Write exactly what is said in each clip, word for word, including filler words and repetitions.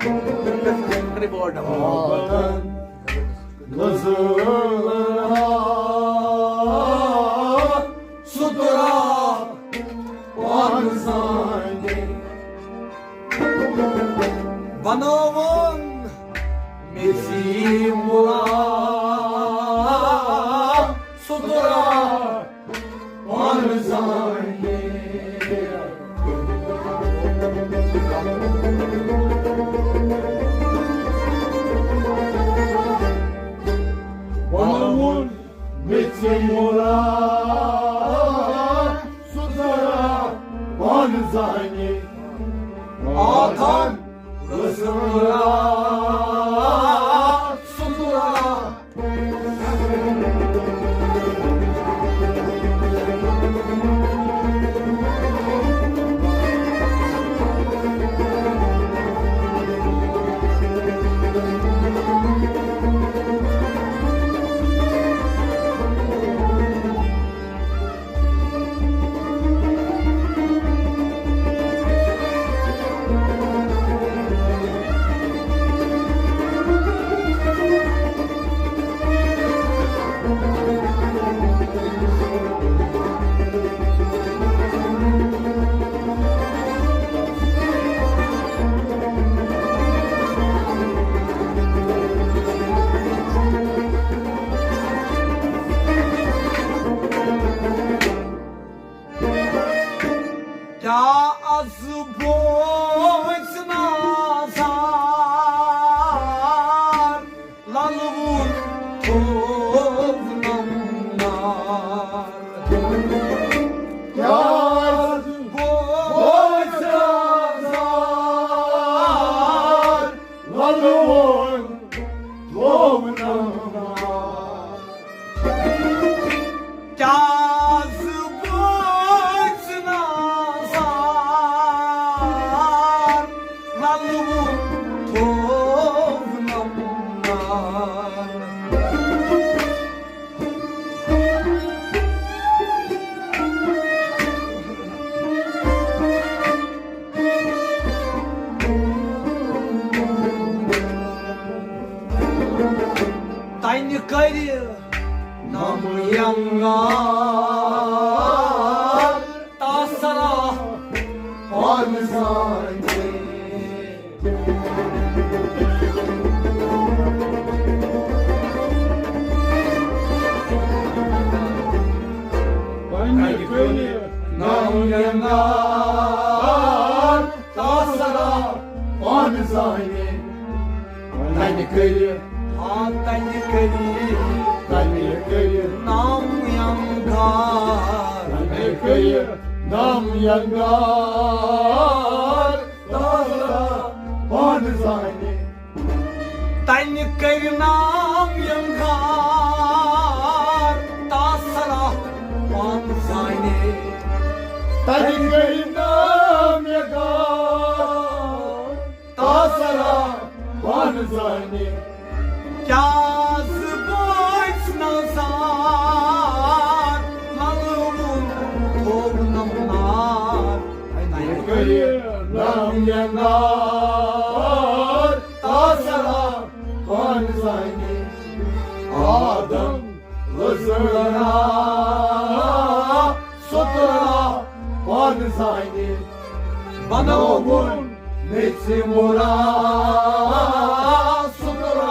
Record. آدم لٔزرا سترا پانہٕ زانہِ۔ بنٲوٕن میٚژِ مولا سترا پانہٕ زانہِ۔ بنٲوٕن میٚژِ مولا سترا پانہٕ زانہِ۔ آدم لٔزرا سترا۔ کیٛاہ از بوز نظر للوُن تھوٚو نمنار؟ کیٛاہ از بوز نظر للوُن تھوٚو نمنار؟ کیٛاہ از بوز نظر للوُن تھوٚو نمنار؟ تنہِ کرِ نم ینگار تاسرا پانہٕ زانہِ۔ تنہِ کرِ نم ینگار تاسرا پانہٕ زانہِ۔ تنہِ کرِ، آ، تنہِ کرِ، تنہِ کرِ نم ینگار۔ تنہِ کرِ نم ینگار تاسرا پانہٕ زانہِ۔ تنہِ کرِ نم ینگار تاسرا پانہٕ زانہِ۔ تنہِ کرِ نم ینگار تاسرا پانہٕ زانہِ۔ کیٛاہ از بوز نظر للوُن تھوٚو نمنار؟ تنہِ کرِ نم ینگار تاسرا پانہٕ زانہِ۔ آدم لٔزرا سترا پانہٕ زانہِ۔ بنٲوٕن میٚژِ مولا سترا۔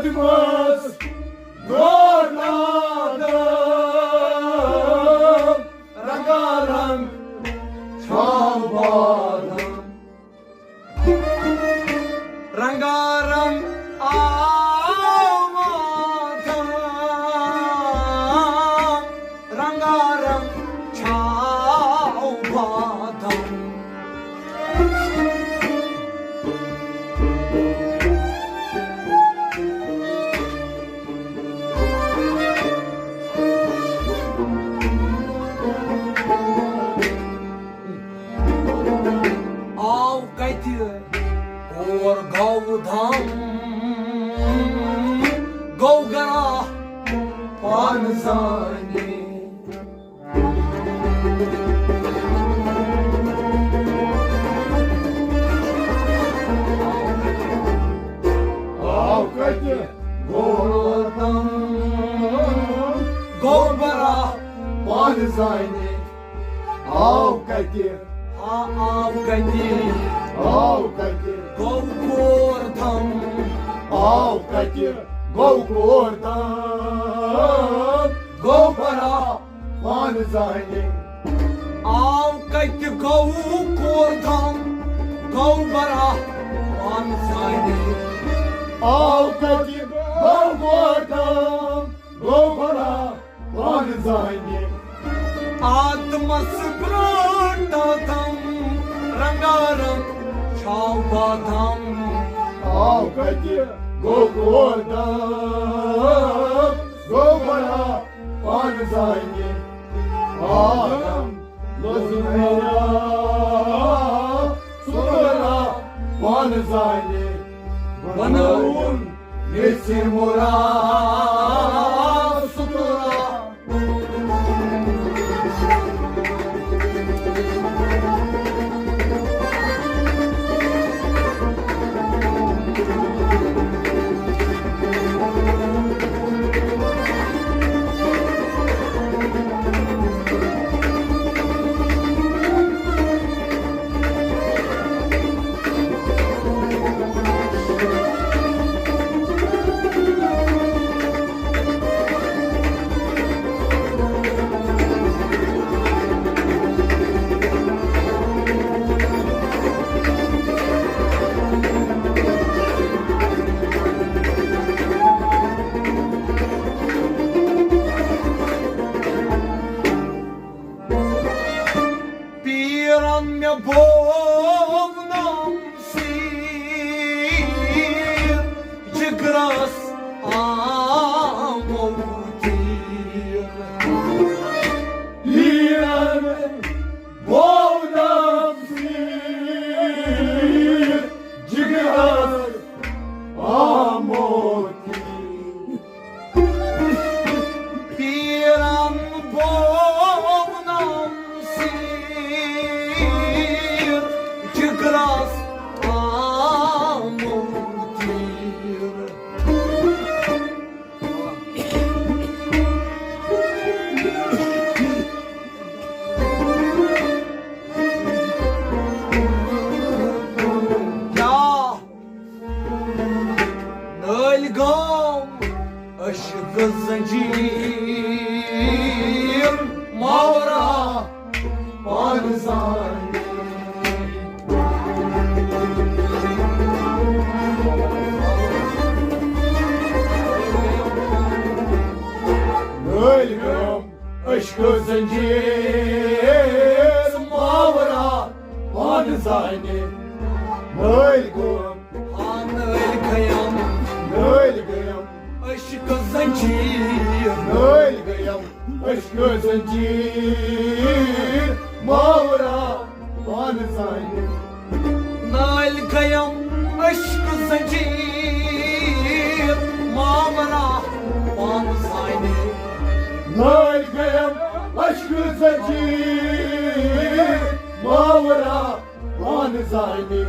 بس گوٚو نادم، رنگارنگ چھاو بادم۔ رنگارنگ آو ماتم، رنگارنگ چھاو بادم۔ آو کتہِ کور گوٚو دم، گوٚو گرا پانہٕ زانے۔ آو کتہِ گوٚو دم، گوٚو گرا پانہٕ زانے۔ آو کتہِ؟ آ، آو کتہِ؟ آو کتہِ؟ گوٚو کور دم۔ آو کتہِ؟ گوٚو کور دم۔ گوٚو برا پانہٕ زانے۔ آو کتہِ؟ گوٚو کور دم۔ گوٚو برا پانہٕ زانے۔ آو کتہِ؟ گوٚو کور دم۔ گوٚو برا پانہٕ زانے۔ آتمس برٛونٛٹھ آتم، رنگارنگ چھاو بادم۔ آو کتہِ گوٚو کور دم، گوٚو برا پانہٕ زانے۔ آتم لوٚزُن میرا، سُہ برا پانہٕ زانے۔ بناوُن یژھِ مراد سُہ برا۔ پیرن مےٚ بوونم سیٖر، جگرس آمو تیٖر۔ پیرن بوونم سیٖر، جگرس آمو تیٖر۔ پیرن بوونم سیٖر، جگرس آمو تیٖر۔ کیٛاہ نٲلۍ گام عشقہٕ زنجیٖر ماورا پانہٕ زانے۔ نٲلۍ گام عشقہٕ زنجیٖر ماورا پانہٕ زانے۔ نٲلۍ گام، آ، نٲلۍ گٔیم۔ نٲلۍ گٔیم۔ عشقہٕ زنجیٖر۔ نٲلۍ گٔیم۔ عشقہٕ زنجیٖر ماورا پانہٕ زانے۔ نٲلۍ گٔیم عشقہٕ زنجیٖر ماورا پانہٕ زانے۔ نٲلۍ گٔیم عشقہٕ زنجیٖر ماورا پانہٕ زانے۔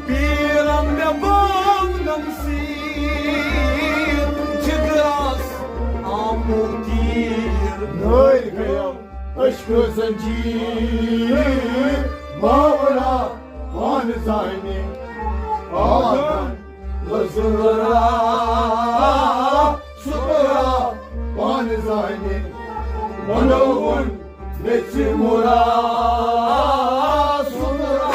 پیرن مےٚ بوونم سیٖر، جگرس آمو تیٖر۔ نٲلۍ گٔیم عشقہٕ زنجیٖر ماورا پانہٕ زانے۔ آ، لٔزٕرا، سُترا، پانہٕ زانہِ، بنووُن میٚژِ مُرا، سُترا۔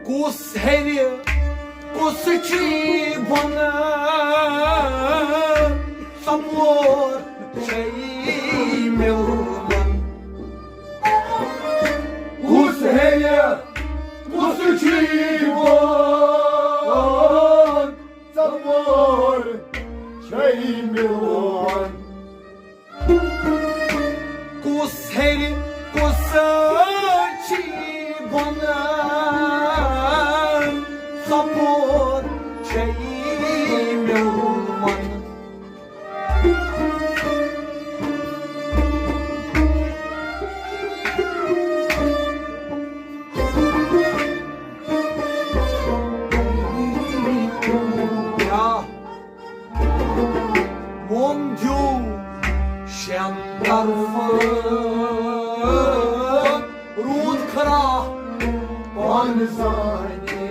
کُس ہیٚرِ، کُس چھُے بۄنہٕ، ژۄپور چھے مِلوُن۔ کُس ہیٚرِ، کُس چھُے بۄن، ژۄپور چھے مِلوُن۔ کُس ہیٚرِ، کُس چھُے بۄنہٕ، ژۄپور چھے مِلوُن۔ کیٛاہ ووٚن دیو شٮ۪ن طرفن، روٗد کھرا پانہٕ زانہِ۔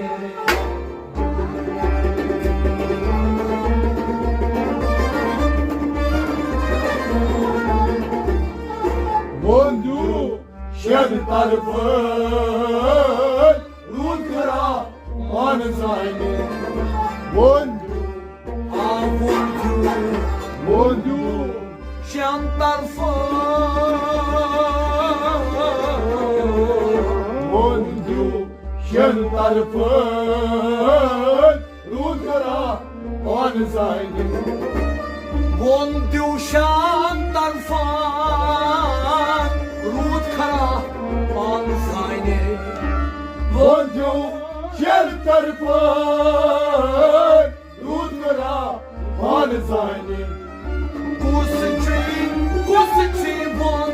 ووٚن دیو شٮ۪ن طرفن، روٗد کھرا پانہٕ زانہِ۔ ووٚن دیو، آ، ووٚن دیو، ووٚن دیو شٮ۪ن طرفن، ووٚن دیو شٮ۪ن طرفن، روٗد کھرا پانہٕ زانہِ۔ ووٚن دیو شٮ۪ن طرفن، روٗد کھرا پانہٕ زانہِ۔ ووٚن دیو شٮ۪ن طرفن، روٗد کھرا پانہٕ زانہِ۔ کُس چھُے، کُس چھُے بۄن،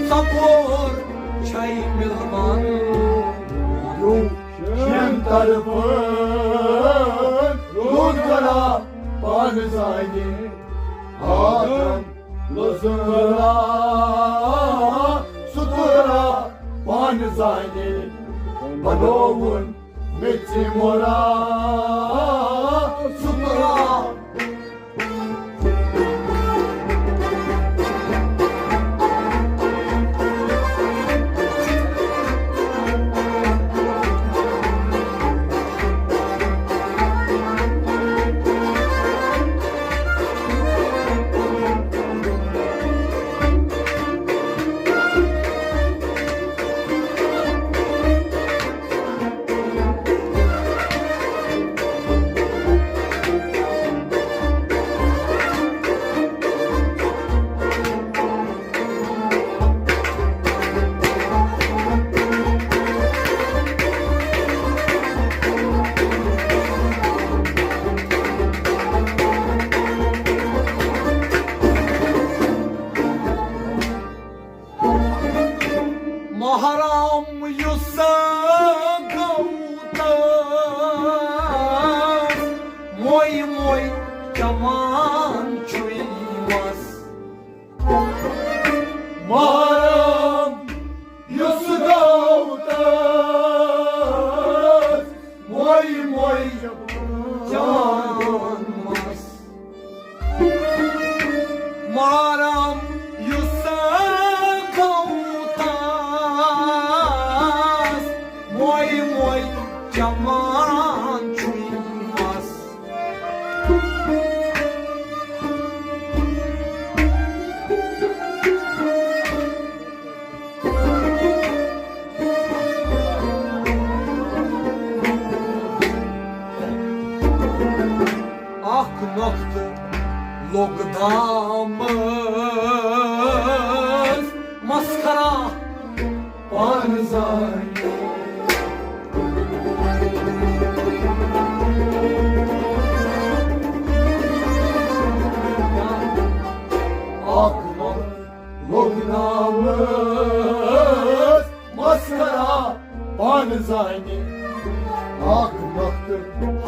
ژۄپور چھے مِلوُن۔ دیو شٮ۪ن طرفن، روٗد کھرا پانہٕ زانہِ۔ آدم لٔزٕرا، سُترا پانہٕ زانہِ۔ بنووُن میٚژِ مُرا، سُترا۔ محرم یُس گوٚو تس، موے موے چمان چھُے مس۔ محرم یُس گوٚو تس، موے موے چمان مس۔ محرم یُس گوٚو تس، موے موے چمان چھُے مس۔ اکھ وقت لوٚگ نامس مسخرا پانہٕ زانہِ۔ اکھ وقت،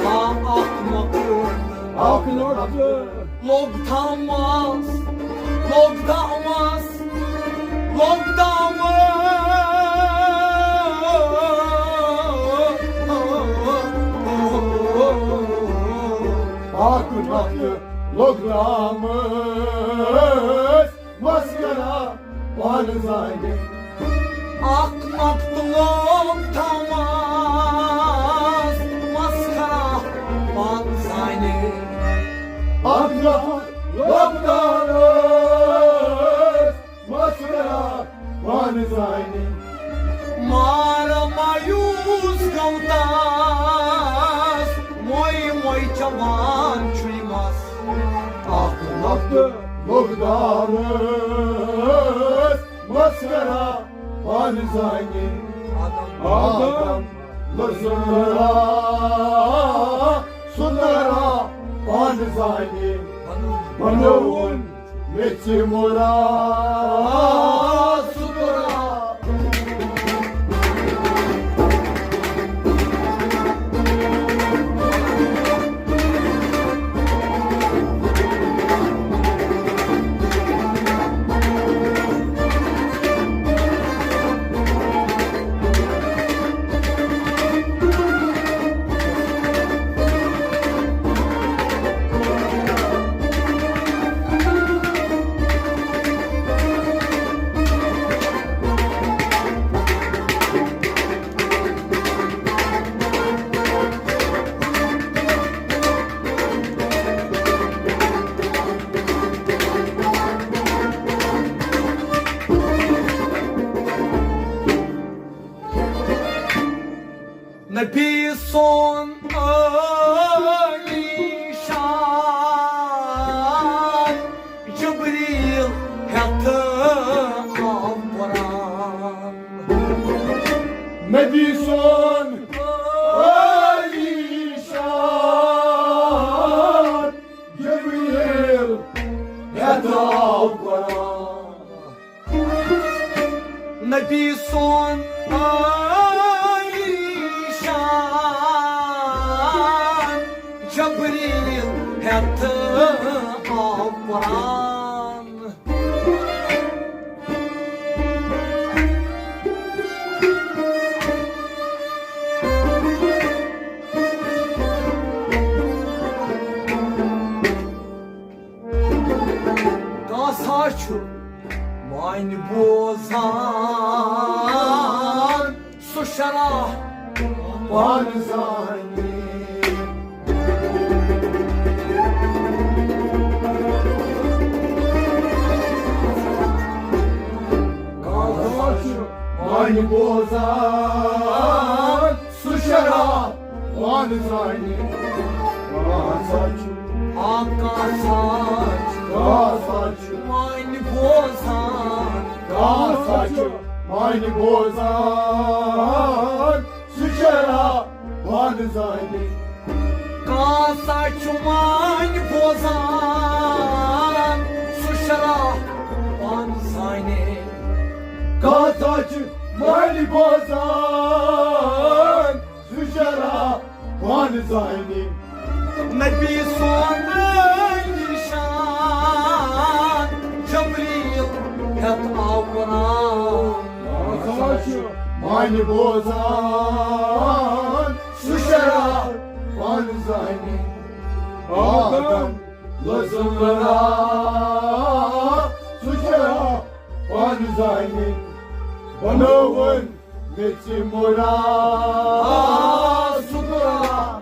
آ، اکھ وقت، اکھ وقت لوٚگ تھامس، لوٚگ تھامس، لوٚگ تھامس۔ اکھ وقت لوٚگ تھامس مسخرا پانہٕ زانہِ۔ اکھ وقت لوٚگ تھامس مسخرا پانہٕ زانہِ۔ اکھ وقت لوٚگ تھامس مسخرا پانہٕ زانہِ۔ مار مایوس گوٚو تس، موے موے چوان چھُے مس۔ اکھ وقت لوٚگ تھامس مسخرا پانہٕ زانہِ۔ آدم لٔژ نارا سُہ نارا پانہٕ زانہِ۔ بنووُن میٚژِ مُرا سُہ نارا۔ نبی سون عالی شان جبریل ہیتھ آو قرآن۔ نبی سون عالی شان جبریل ہیتھ آو قرآن۔ نبی سون عالی شان جبریل ہیتھ آو قرآن۔ کاسا چھُ وۄنۍ بوزان سُہ شرح پانہٕ زانہِ۔ کاسا چھُ وۄنۍ بوزان سُہ شرح پانہٕ زانہِ۔ کاسا چھُ، آ، کاسا چھُ، کاسا چھُ وۄنۍ بوزان۔ کاسا چھُ وۄنۍ بوزان سُہ شرح پانہٕ زانہِ۔ کاسا چھُ وۄنۍ بوزان سُہ شرح پانہٕ زانہِ۔ کاسا چھُ وۄنۍ بوزان سُہ شرح پانہٕ زانہِ۔ نبی سون نشان جبریل ہیتھ آو قرآن۔ کاسا چھُ وۄنۍ بوزان سُہ شرح پانہٕ زانہِ۔ آدم لٔژ نارا سُہ شرح پانہٕ زانہِ۔ بنووُن میٚژِ مُرا سُہ نارا۔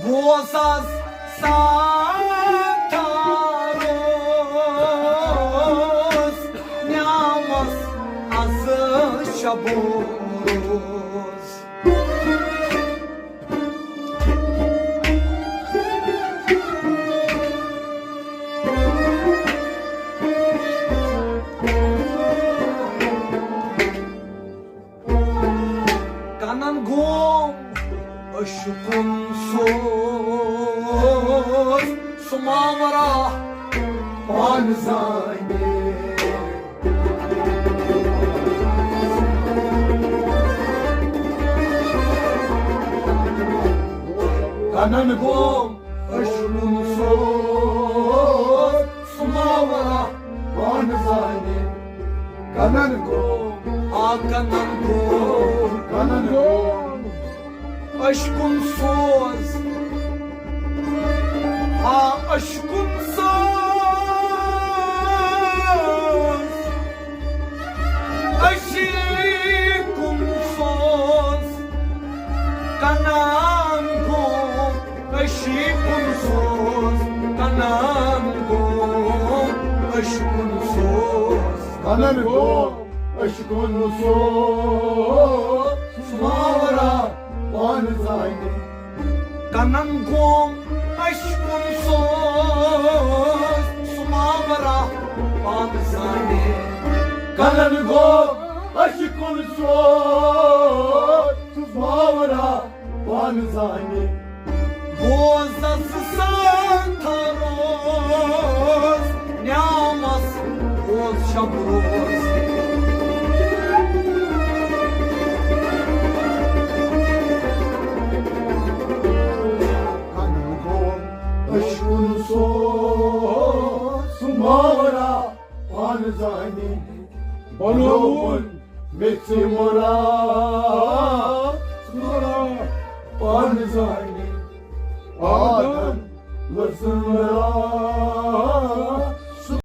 بوز از ساتھاروس، نیامس از شبوروس۔ کنن گوم عشقن سوز سُہ ماورا پانہٕ زانہِ۔ کنن گوم عشقن سوز سُہ ماورا پانہٕ زانہِ۔ کنن گوم، آ کنن گوم، کنن گوم عشقن سوز، آ عشقن سوز، عشقن سوز، کنن گوم عشقن سوز، کنن گوم عشقن سوز۔ کنن گوم عشقن سوز سُہ ماورا پانہٕ زانہِ۔ کنن گوم عشقن سوز سُہ ماورا پانہٕ زانہِ۔ کنن گوم عشقن سوز سُہ ماورا پانہٕ زانہِ۔ بوز از ساتھاروس، نیامس بوز شبروس۔ کنن گوم عشقن سوز سُہ ماورا پانہٕ زانہِ۔ بنووُن مےٚ ژےٚ مراد، مراد پانہٕ زانہِ۔ آدم لٔژٕن مراد۔